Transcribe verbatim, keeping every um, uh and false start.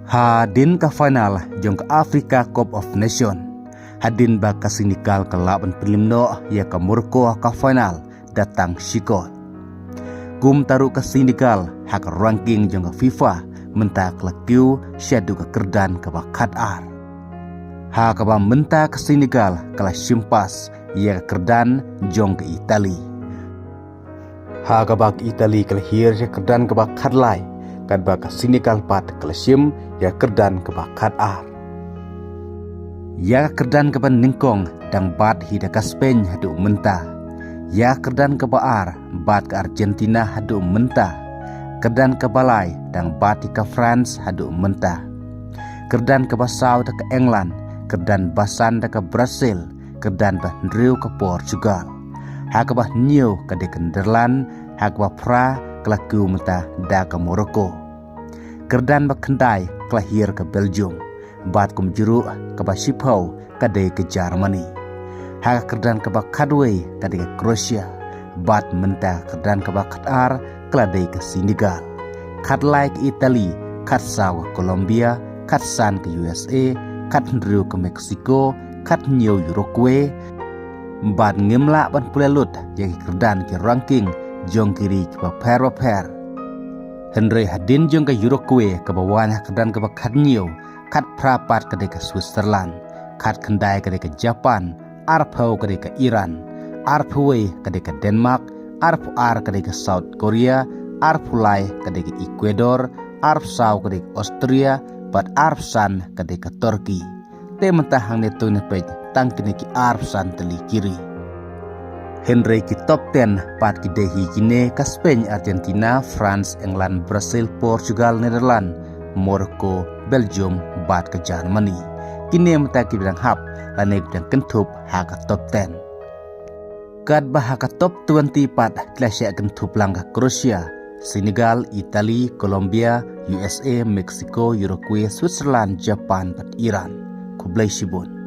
Hadien ka final jong ka Africa Cup of Nation, hadien ba ka Senegal ka lah ban pynlem noh ïa ka Morocco ha ka final da tang shikor. Kumta ruh ka Senegal ha ka ranking jong ka FIFA mynta ka la kiew shaduh ka kyrdan kaba khatar. Ha kaba mynta ka Senegal ka la shim pass ïa ka kyrdan jong ka Italy. Ha kaba ka Italy ka la hiar ïa ka kyrdan kaba khatlai, katba ka Senegal pat ka la shim ïa ka kyrdan kaba khatar. Ïa ka kyrdan kaba nyngkong dang bat hi da ka Spain haduh mynta. Ïa ka kyrdan kaba ar bat ka Argentina haduh mynta. Kyrdan kaba lai dang bat hi ka France haduh mynta. Kyrdan kaba saw da ka England, kyrdan ba san da ka Brazil, kyrdan ba hynriew ka Portugal. Ha kaba hynñiew ka dei ka Netherlands, ha kaba phra ka la kiew mynta da ka Morocco. Kyrdan ba khyndai ka la hiar ka Belgium, bat kumjuh ruh kaba shiphew ka dei ka Germany. Ha ka kyrdan kaba khatwei ka dei ka Croatia, bat mynta ka kyrdan kaba khatar ka la dei ka Senegal. Khatlai ka Italy, khatsaw ka Colombia, khatsan ka U S A, khathynriew ka Mexico, khathynñiew Uruguay. Bad ngim lah ban pule lut ïa ki kyrdan ki ranking jong ki ri kiba pher bapher. Hynrei hadien jong ka Uruguay kaba wan ha ka kyrdan kaba khathynñiew, khatphra pat ka dei ka Switzerland, khatkhyndai ka dei ka Japan, arphew ka dei ka Iran, arphew wei ka dei ka Denmark, arphew ar ka dei ka South Korea, arphew lai ka dei ka Ecuador, arphew saw ka dei ka Austria, bad arphew san ka dei ka Turkey. Te mynta hangne to ngin peit tang kine ki arphew san tylli ki ri. Hynrei ki top ten pat ki dei hi kine: ka Spain, Argentina, France, England, Brazil, Portugal, Netherlands, Morocco, Belgium bad ka Germany. Kine mynta kiba dang hap lane ba dang kynthup ha ka top ten. Katba ha ka top twenty pat ki la shah kynthup lang ka Croatia, Senegal, Italy, Colombia, U S A, Mexico, Uruguay, Switzerland, Japan bad Iran. Khublei shibun.